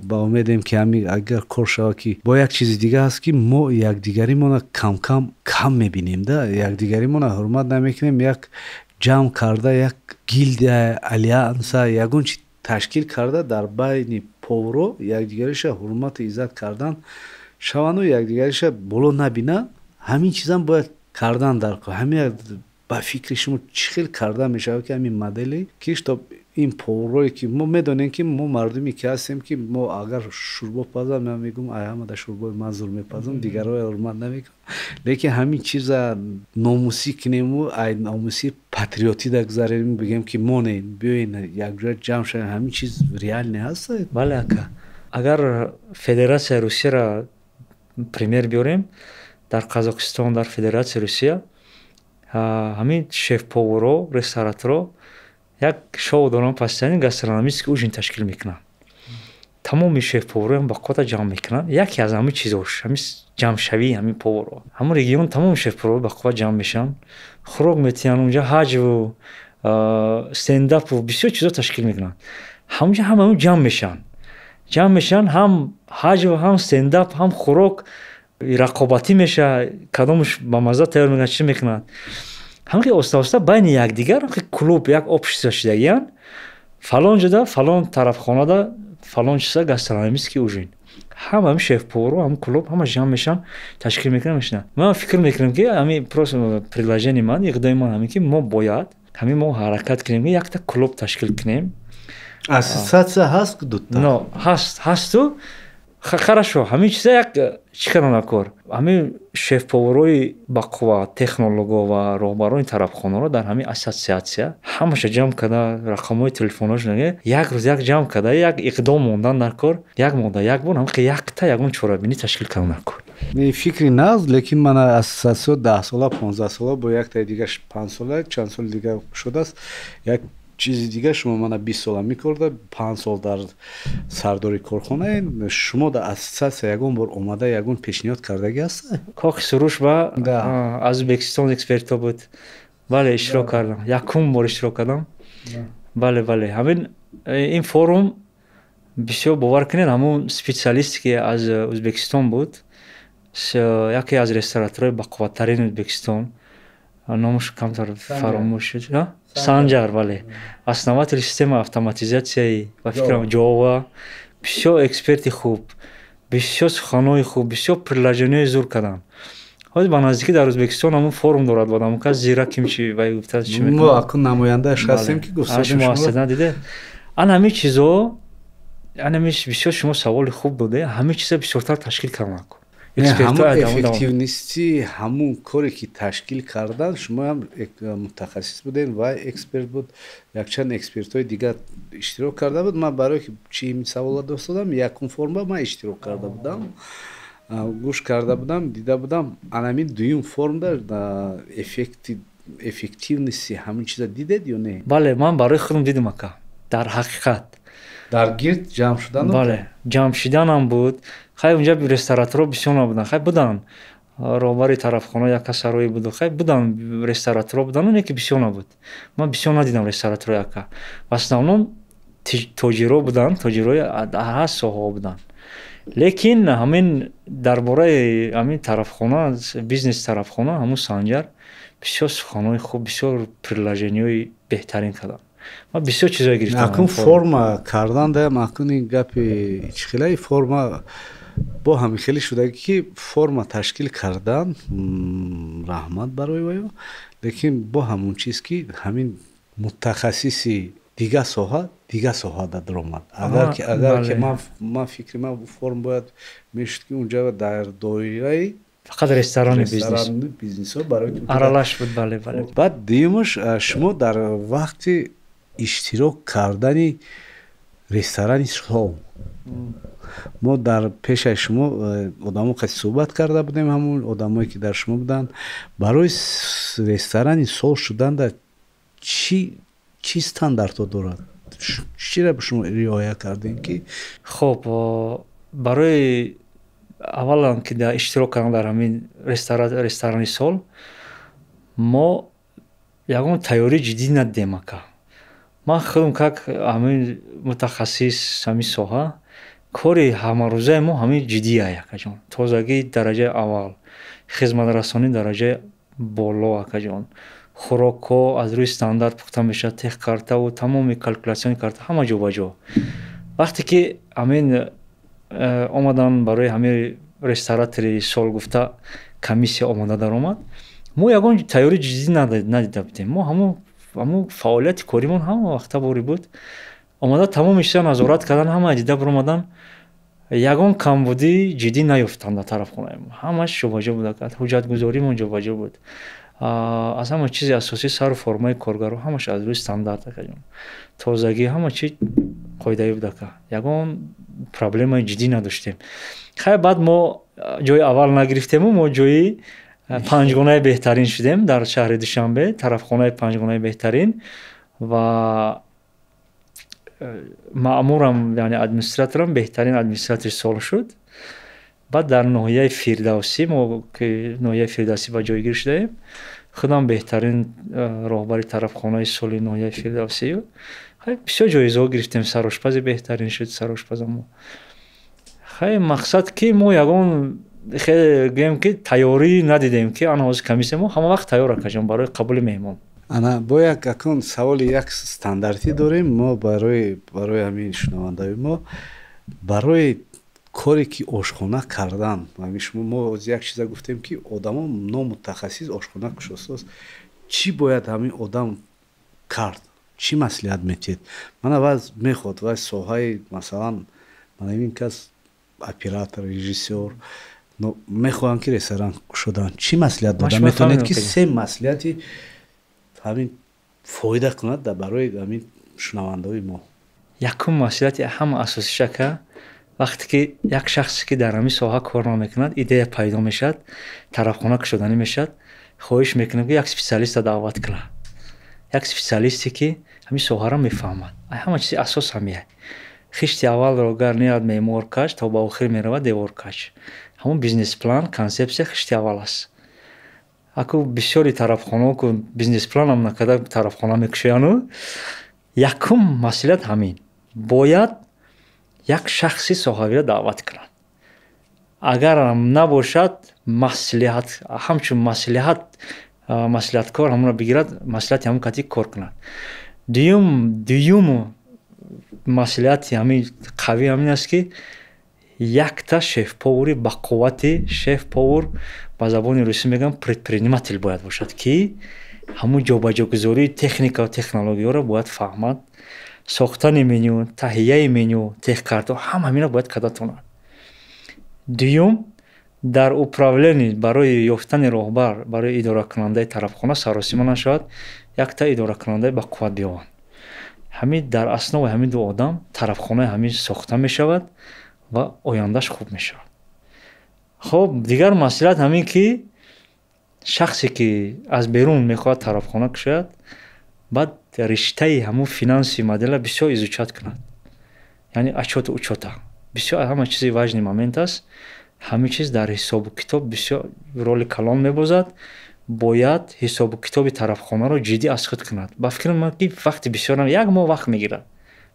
S2: ба умедем, ки ҳамин агар кор шавад, ки бо як чизи дига ҳаст, ки мо якдигаримона камкам кам мебинем да, якдигаримона ҳурмат намекунем. Як ҷамъ карда, як гилдия, альянса, ягон чи ташкил карда, дар байни поварҳо якдигариша ҳурмату иззат кардан шаванду якдигариша боло набинанд. Ҳамин чизам бояд кардан дар кор. Ҳамин ба фикри шумо чӣ хел карда мешавад, ки ҳамин модели ки чтоб ин поварҳое ки мо медонем, ки мо мардуме ки ҳастем, ки мо агар шӯрбо пазам, ман мегӯм, ай ҳамада шӯрбои ман зур мепазам, дигарҳоро ҳурмат намекунам, лекин ҳамин чиза номусӣ кунему, ай номусӣ патриотӣ гузарем, бигем, ки монем, биёен якҷоя ҷамъ шавем, ҳамин чиз реальный ҳаст?
S1: Бале, ака. Агар Федератсияи Русияро пример биёрем, дар Қазоқистон, дар Федератсияи Русия ҳамин шеф-поварҳо, рестораторо як шоу доранд, постоянно гастрономический ужин ташкил мекунанд. Тамоми шеф-поварҳоям ба қуввата ҷамъ мекунанд. Яке аз ҳамин чизош ҳамин ҷамъшавии ҳамин поварҳо, ҳамон регион тамоми шеф-поварҳо ба қувват ҷамъ мешаванд, хӯрок метиҳанд, унҷа ҳаҷву стендапу бисёр чизо ташкил мекунанд. Ҳамунҷа ҳама ҷамъ мешаванд, ҳам ҳаҷв, ҳам стендап, ҳам хӯрок, рақобатӣ мешавад, кадомаш ба мазза тайёр мекунад, чӣ мекунад. Ҳамин оста оста байни якдигар клуб, як общество шидагиянд. Фалон ҷода, фалон тарафхонада, фалон чиза гастрономический ужин. Ҳама ҳами шеф-поварҳо, ҳами клуб ҳама ҷамъ мешаванд, ташкил мекунанд, мешинанд. Ман фикр мекунам, ки ҳами просто предложение ман, иқдоми ман ҳамин, ки мо бояд ҳамин мо ҳаракат кунем, ки якта клуб ташкил кунем.
S2: Ассотсиатсия ҳаст дута?
S1: Но ҳаст, ҳасту хорошо, ҳамин чиза як чӣ кардан кор, ҳамин шеф-поварҳои бақувват, технолого ва роҳбарони тарабхонаро дар ҳамин ассотсиатсия ҳамаша ҷамъ карда, рақамҳои телефонҳошон як рӯз як ҷамъ карда, як иқдом мондан дар кор, як моҳда як бор ҳамин якта ягон чорабинӣ ташкил кардан дар кор.
S2: Фикри нағз, лекин мана ассотсиатсия 10 сола, 15 сола, бо яктаи дигаш 5 сола, чанд соли дига шудааст. Як чизи дига, шумо мана 20 сола мекорда, 5 сол дар сардори корхонаед. Шумо дар ассотсиатсия ягон бор омада, ягон пешниҳод кардагӣ ҳаста?
S1: Кохи Суруш ба аз Ӯзбекистон экспертҳо буд, бале, иштирок кардам, якум бор иштирок кардам, бале. Ҳамин ин форум бисёр, бовар кунед, ҳамун специалисте, ки аз Ӯзбекистон буд, яке аз рестораторҳои бақувваттарини Ӯзбекистон, номаш камтар фаромӯш шуд, Санҷар, бале, основатель системаи автоматизатсияи, ба фикрам, Ҷова, бисёр эксперти хуб, бисёр суханҳои хуб, бисёр предложениҳои зур карданд. Ҳозир ба наздикӣ дар Ӯзбекистон ҳамун форум дорад, бод ҳамун кас зира кимчи вай гуфта
S2: чи. Мо акун намояндааш ҳастем, ки
S1: гуфтшумо ҳастед, диде, ан ҳамин чизо, ан ҳамин бисёр шумо саволи хуб доде, ҳамин чиза бисёртар ташкил кардан.
S2: Ҳамун эффективности ҳамун коре, ки ташкил кардан, шумоам мутахассис будем ва эксперт буд, якчанд экспертҳои дигар иштирок карда буд. Ман барое ки чи савола достодам, якум форма ман иштирок карда будам, гӯш карда будам, дида будам. Анамин дуюм формда эффективности ҳамин чиза дидед ё не?
S1: Бале, ман барои худам дидам, ака, дар ҳақиқат.
S2: Дар гирд ҷамъ шудан?
S1: Бале, ҷамъ шиданам буд. Хай, унҷа рестораторо бисёр набуданд, хай, буданд, роҳбари тарафхона яка сароӣ буду, хай, буданд, рестораторо буданд, не ки бисёр набуд. Ман бисёр надидам рестораторо, яка. В основном тоҷиро буданд, тоҷирои ҳар соҳаҳо буданд, лекин ҳамин дар бораи ҳамин тарафхона, бизнеси тарафхона, ҳамун Санҷар бисёр суханҳои хуб, бисёр предложениҳои беҳтарин карданд. Ман бисёр чизое гирифтам.
S2: Акун форма кардан даям, акун ин гапи чихелаи форма бо ҳамин хеле шуда, ки форма ташкил кардан, раҳмат барои ваё, лекин бо ҳамун чиз, ки ҳамин мутахассиси дига соҳа даромад. Агар ки ман фикри ман, форм бояд мешуд, ки унҷа дар доираи
S1: фақат ресторани бизнес.
S2: Бизнесҳо барои
S1: аралаш буд, бале.
S2: Баъд дуюмаш, шумо дар вақти иштирок кардани ресторани сол мо дар пешаи шумо одамо қати суҳбат карда будем, ҳамун одамое, ки дар шумо буданд, барои ресторани сол шудан дар чӣ чӣ стандартҳо дорад, чиро шумо риоя кардем, ки?
S1: Хоб, барои аввалан ки дар иштирок кардан дар ҳамин ресторани сол мо ягон тайёрии ҷиддӣ надидем, ака. Ман худам как ҳамин мутахассис ҳамин соҳа, кори ҳамарӯзаи мо ҳамин ҷиддия, акаҷон: тозагии дараҷаи аввал, хизматрасонии дараҷаи боло, акаҷон, хӯрокҳо аз рӯи стандарт пухта мешавад, техкартаву тамоми калькуляционный карта ҳама ҷо ба ҷо. Вақте ки ҳамин омадан барои ҳамин ресторатори сол гуфта комиссия омода даромад, мо ягон тайёрии ҷиддӣ надида будем. Мо ҳамун фаъолияти коримон ҳама вақта борӣ буд. Омада тамоми чиза назорат кардан, ҳама дида биромадан, ягон камбудии ҷиддӣ наёфтанд дар тарафхонаи мо. Ҳамаш ҷобаҷо буд, ҳуҷҷатгузоримон ҷобаҷо буд. Аз ҳама чизи асосӣ сару формаи коргарҳо ҳамаш аз рӯи стандарт, акаҷон, тозагӣ, ҳама чи қоидаӣ буд, ака, ягон проблемаи ҷиддӣ надоштем. Хай, баъд мо ҷои аввал нагирифтему мо ҷои панҷгонаи беҳтарин шудем дар шаҳри Душанбе, тарафхонаи панҷгонаи беҳтарин, ва маъмурам, яъне администраторам, беҳтарин администратори сол шуд. Баъд дар ноҳияи Фирдавсӣ, мо ки ноҳияи Фирдавсӣ ба ҷойгир шудаем, худам беҳтарин роҳбари тарафхонаи соли ноҳияи Фирдавсӣ. Хай, бисёр ҷоизаҳо гирифтем, сарошпази беҳтарин шуд сарошпазамо. Хай, мақсад, ки мо ягон хеле гӯем, ки тайёрӣ надидем, ки ана ҳозир комиссия, мо ҳама вақт тайёр, акаҷон, барои қабули меҳмон.
S2: Ана бо як акун саволи як стандартӣ дорем мо барои ҳамин шунавандаи мо, барои Коре ки ошхона кардан, шумо, мо як чиза гуфтем, ки одамо номутахассис ошхона кушосоз, чӣ бояд ҳамин одам кард? Чӣ маслиҳат метиҳед? Мана ваз мехоҳад вай соҳаи, масалан, мана ин кас оператор, режиссёр, мехоҳанд, ки ресторан кушодан. Чӣ маслиҳат дода метавонед, ки се маслиҳати ҳамин фоида кунад барои ҳамин шунавандаҳои мо?
S1: Якум маслиҳати ҳама асосиш, ака, вақте ки як шахсе, ки дар ҳамин соҳа кор намекунад, идея пайдо мешавад, тарафхона кушоданӣ мешавад, хоҳиш мекунем, ки як специалиста даъват кунад, як специалисте, ки ҳамин соҳаро мефаҳмад. Ҳама чизи асос ҳамия. Хишти аввалро гар неяд меъмор кач, то ба охир меравад девор кач. Ҳамон бизнес-план, консепсия хишти аввал аст. Аку бисёри тарафхонаҳо ку бизнес-планам накарда тарафхона мекушояну. Якум маслиҳат ҳамин: бояд як шахси соҳавиро даъват кунад. Агарам набошад, маслиҳат, ҳамчун маслиҳат, маслиҳаткор ҳамонро бигирад, маслиҳати ҳамон кати кор кунад. Дуюм маслиҳати ҳамин қавӣ ҳамин аст, ки якта шеф-повари бақуввати, шеф-повар, ба забони русӣ мегӯям, предприниматель бояд бошад, ки ҳамун ҷобаҷогузории техника ва технологияро бояд фаҳмад, сохтани меню, таҳияи меню, техкартҳо, ҳама ҳаминро бояд карда тонад. Дуюм, дар управление барои ёфтани роҳбар барои идоракунандаи тарафхона саросима нашавад, якта идоракунандаи бақувват биёванд. Ҳамин дар основаи ҳамин ду одам тарафхонаи ҳамин сохта мешавад ва ояндаш хуб мешавад. Хоб, дигар маслиҳат ҳамин, ки шахсе, ки аз берун мехоҳад тарафхона кушояд, баъд риштаи ҳамун финанси модела бисёр изучать кунад, яъне отчёту учёта бисёр ҳама чизи важный момент аст. Ҳамин чиз дар ҳисобу китоб бисёр роли калон мебозад. Бояд ҳисобу китоби тарафхонаро ҷиддӣ аз худ кунад. Ба фикри ман, ки вақти бисёр, як моҳ вақт мегирад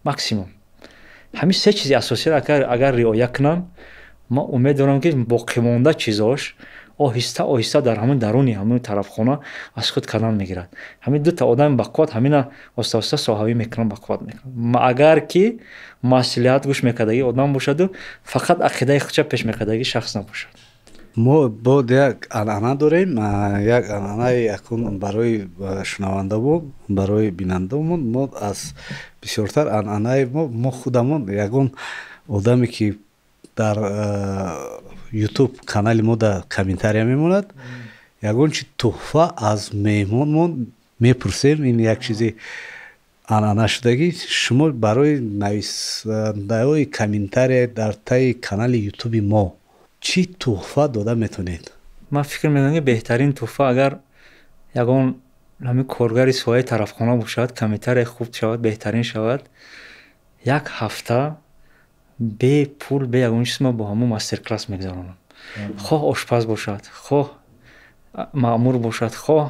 S1: максимум. Ҳамин се чизи асосиро агар риоя кунам, ман умед дорам, ки боқимонда чизош оҳиста оҳиста дар ҳамин даруни ҳамин тарафхона аз худ кардан мегирад. Ҳамин дута одами бақувват ҳамина оста оста соҳавӣ мекунанд, бақувват мекунанд. Агар ки маслиҳат гӯш мекардагӣ одам бошаду фақат ақидаи худша пеш мекардагӣ шахс набошад.
S2: Мо бод як анъана дорем, як анъанаи акун барои шунавандамон, барои бинандамон. Мо аз бисёртар анъанаи мо худамон ягон одаме, ки дар Ютуб канали мо дар комментария мемонад, ягон чи туҳфа аз меҳмонмон мепурсем. Ин як чизи анъана шудагӣ. Шумо барои нависандаҳои комментария дар таи канали Ютуби мо чӣ туҳфа дода метавонед?
S1: Ман фикр мекунам, ки беҳтарин туҳфа, агар ягон ҳамин коргари соҳаи тарафхона бошад, комментария хуб шавад, беҳтарин шавад, як ҳафта бепул, бе ягон чиз ман бо ҳамон мастер-класс мегузаронам. Хоҳ ошпаз бошад, хоҳ маъмур бошад, хоҳ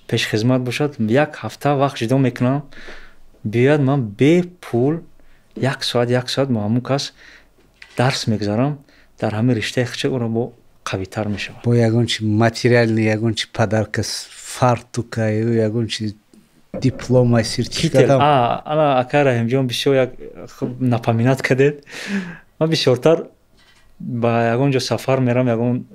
S1: пешхизмат бошад, як ҳафта вақт ҷудо мекунам, биёяд, ман бепул як соат, як соат бо ҳамон кас дарс мегузарам дар ҳамин риштаи худша, ӯро бо қавитар мешавад.
S2: Бо ягон чи материальный, ягон чи подарка, фартука, ягон чи диплома, сертификат?
S1: Ана, ака Раҳимҷон, бисёр як напоминать кардед. Ман бисёртар ба ягон ҷо сафар мерам, ягон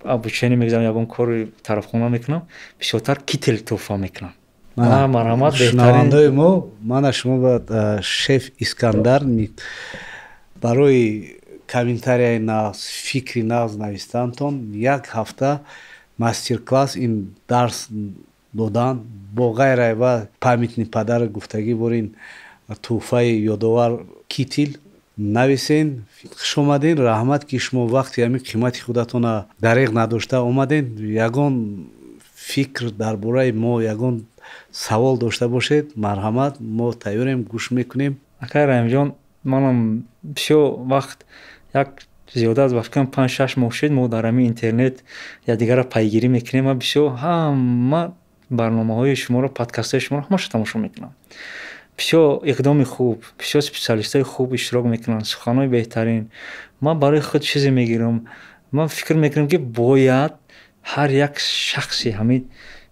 S1: обучение мегузарам, ягон кори тарафхона мекунам, бисёртар кител туҳфа мекунам. Марҳамат.
S2: Шунавандаои мо, мана шумо ба шеф Искандар барои комментарияи нағз, фикри нағз навистаантон як ҳафта мастер-класс, ин дарс додан, бо ғайра ва памятный подарок гуфтагӣ борин, тӯҳфаи ёдовар, кител нависен. Хуш омаден, раҳмат, ки шумо вақти ҳамин қимати худатона дареғ надошта омаден. Ягон фикр дар бораи мо, ягон савол дошта бошед, марҳамат, мо тайёрем, гӯш мекунем.
S1: Акай Раҳимҷон, манам бисёр вақт, як зиёда аз, ба фикрам, 5-6 моҳ шуд, мо дар ҳамин интернет якдигарро пайгирӣ мекунем. Ман бисёр ҳама барномаҳои шуморо, подкастҳои шуморо ҳамаша тамошо мекунам. Бисёр иқдоми хуб, бисёр специалистҳои хуб иштирок мекунанд, суханҳои беҳтарин. Ман барои худ чизе мегирам. Ман фикр мекунам, ки бояд ҳар як шахси ҳамин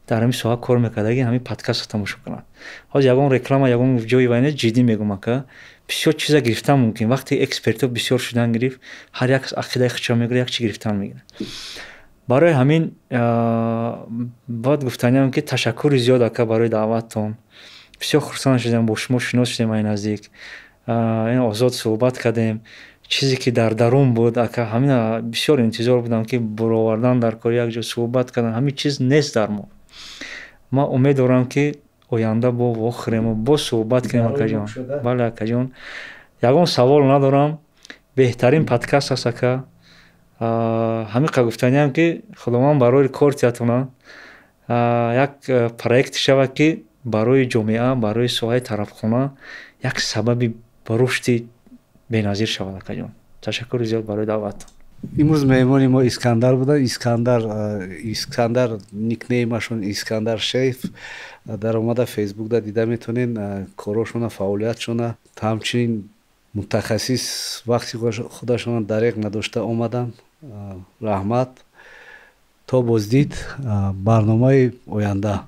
S1: Дар ҳамин соҳа кор мекардаги, ҳамин подкастро тамошо кунанд. Ҳозир ягон реклама, ягон ҷои вайне, ҷиддӣ мегӯм, ака, бисёр чиза гирифтан мумкин. Вақте экспертҳо бисёр шудан гирифт, ҳар як ақидаи худшо мегирад, як чи гирифтан мегирад. Барои ҳамин бояд гуфтаниам, ки ташаккури зиёд, ака, барои даъваттон. Бисёр хурсанд шудем, бо шумо шинос шудем, ай наздик озод суҳбат кардем. Чизе ки дар дарун буд, ака, ҳамина бисёр интизор будам, ки буровардан дар кор, якҷо суҳбат кардан. Ҳамин чиз нест дар мо. Ман умед дорам, ки оянда бо вохӯрему боз суҳбат кунем, акаҷон. Бале, акаҷон, ягон савол надорам. Беҳтарин подкаст аст, ака. Ҳамин қа гуфтаниам, ки Худованд барои кор тиятона, як проект шавад, ки барои ҷомеа, барои соҳаи тарабхона як сабаби рушди беназир шавад. Акаҷон, ташаккури зиёд барои даъваттон.
S2: Имрӯз меҳмони мо Искандар буданд. Искандар, Искандар, никнеймашон Искандар Шеф. Дар омада Фейсбукда дида метавонед корошона, фаъолиятшона. Ҳамчунин мутахассис вақти худашона дареғ надошта омаданд. Раҳмат, то боздид барномаи оянда.